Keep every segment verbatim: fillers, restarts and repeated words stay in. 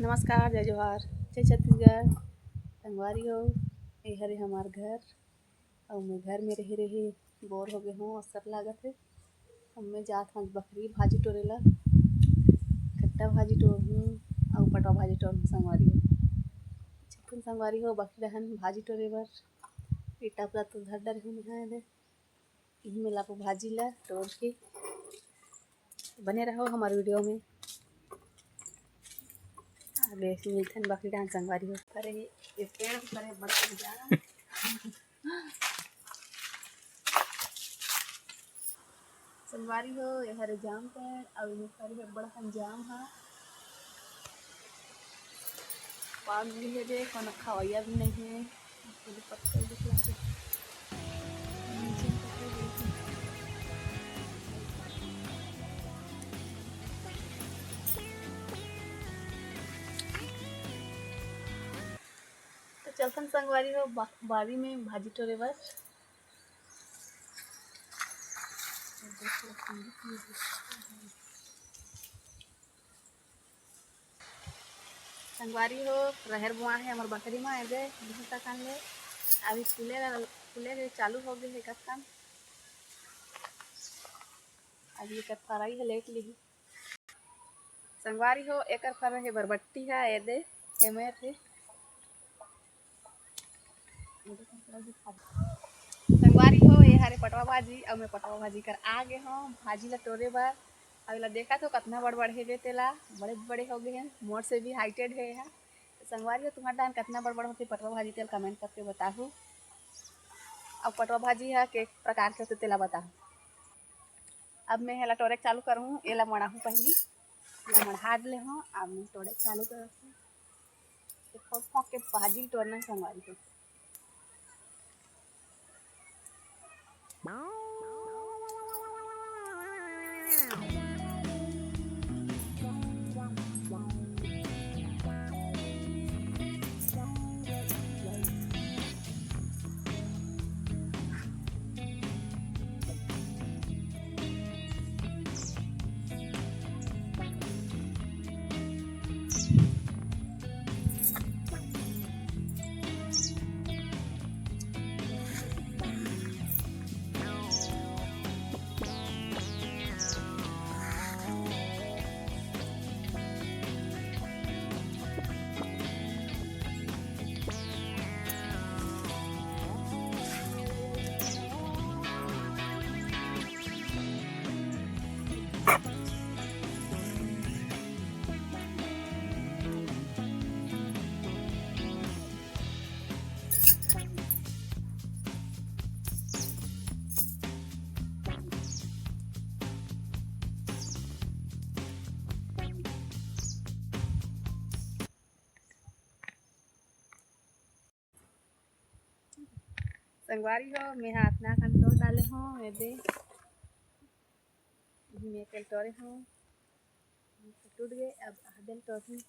नमस्कार, जय जोहार, जय छत्तीसगढ़। संगवारी हो, ए हरे हमार घर। अउ मैं घर में रहे रहे बोर हो गे हूँ, असर लागत हे। अब मैं जात हूँ बकरी भाजी टोरे ला। खट्टा भाजी टोरहूँ अउ पटवा भाजी टोरहूँ संगवारी हो। छप्पन संगवारी हो, बकरी डहन भाजी टोरे बर। ईटा पूरा तो धर डरे हूँ मैं, हाँ, दे। इही में लाबो भाजी ला टोर के। बने रहो हमारे वीडियो में। आगे मिलथन बकरी डहन संगवारी हो। अरे, ये पेड़ पर है बड़ा जाम। संगवारी हो, ये हरे जाम पेड़, अउ ये हरे बड़ा जाम हा। पान भी हे दे, कोनो खवैया भी नहीं है। ये पत्थर दिख रहा है। नीचे पत्थर दिख रहा है। तो चलथन संगवारी हो बा-, बारी में भाजी टोरे बर। संगवारी हो, रहर बोआ है हमर बकरी मा, एदे बहुत अकन ले। अभी फूले ला, फूले के चालू हो गए है कतकन। अभी एकर फराई है लेट लिही। संगवारी हो, एकर फर है बरबट्टी है, एदे एमेर है। संगवारी हो, ये हरे पटवा भाजी, अउ मैं पटवा भाजी कर आ गे हूँ भाजी ला टोरे बर। अउ एला देखत हो कतना बड़ बड़ हेवे तेला, बड़े बड़े हो गए हैं, मोर से भी हाइटेड है यहाँ। तो संगवारी हो, तुम्हार डान कतना बड़ बड़ होथे पटवा भाजी, तेल कमेंट करके बताहू। अउ पटवा भाजी है के प्रकार के होथे तेला बताहू। अब मैं एला टोरे चालू करूँ, एला मड़ाहूँ पहली, एला मड़हा ले हूँ, अब मैं टोरे चालू करूँ। तो फोक फोक के भाजी टोरना संगवारी हो। संगवारी हो, मैं हा अतना कन तोड़ डाले हूँ, ये दे। मैं तेल तोड़े हूँ, टूट गए, अब आधे ल तोड़हूँ।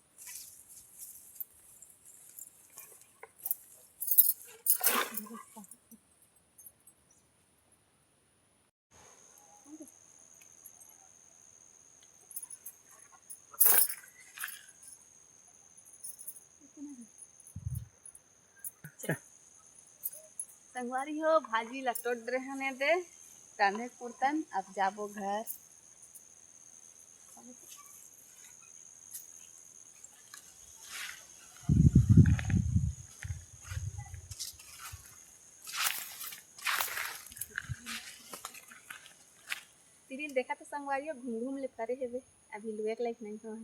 संगवारी हो, भाजी ला टोड़ रहे हन एदे, रांधे कुड़तन, अब जाबो घर। तिरिल देखा तो संगवारी हो, घूम घूम ले फरे हेबे, अभी लुए के लायक नहीं हो।